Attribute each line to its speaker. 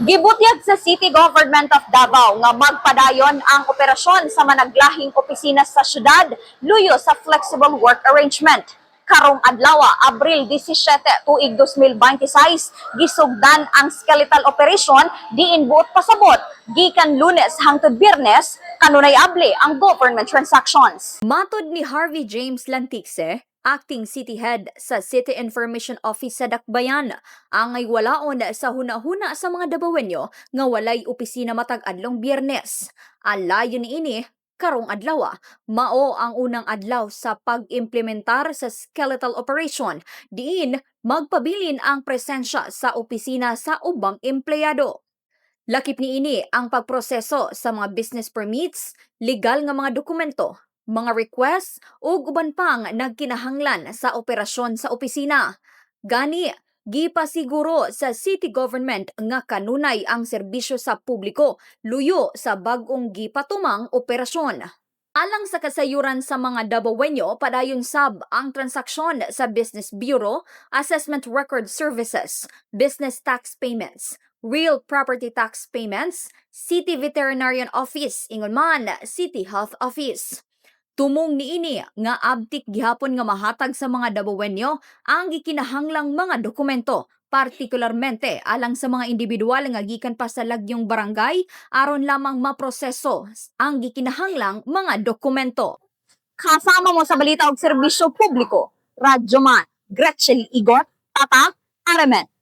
Speaker 1: Gibutyag sa City Government of Davao nga magpadayon ang operasyon sa managlahing opisina sa syudad luyo sa flexible work arrangement. Karong adlaw, Abril 17, tuig 2026, gisugdan ang skeletal operation diin buot pasabot gikan Lunes hangtod Biyernes kanunay abli ang government transactions.
Speaker 2: Matod ni Harvey James Lanticse, acting city head sa City Information Office sa Dakbayan, angay walaon sa hunahuna sa mga Dabawenyo nga walay opisina matag adlong Biyernes. Alayo niini, karong adlaw, mao ang unang adlaw sa pag-implementar sa skeletal operation diin magpabilin ang presensya sa opisina sa ubang empleyado. Lakip niini ang pagproseso sa mga business permits, legal nga mga dokumento, mga requests ug uban pang nagkinahanglan sa operasyon sa opisina. Gani, gipasiguro sa city government nga kanunay ang serbisyo sa publiko luyo sa bag-ong gipatumang operasyon. Alang sa kasayuran sa mga Dabawenyo, padayon sab ang transaksyon sa Business Bureau, Assessment Record Services, Business Tax Payments, Real Property Tax Payments, City Veterinarian Office, ingon man City Health Office. Tumong niini nga abtik gihapon nga mahatag sa mga Dabawenyo ang gikinahanglang mga dokumento, partikularmente alang sa mga individual nga gikan pa sa lagyong barangay aron lamang maproseso ang gikinahanglang mga dokumento.
Speaker 1: Kasama mo sa balita og serbisyo publiko, Radyoman, Gretchen Igot, Tatak, RMN.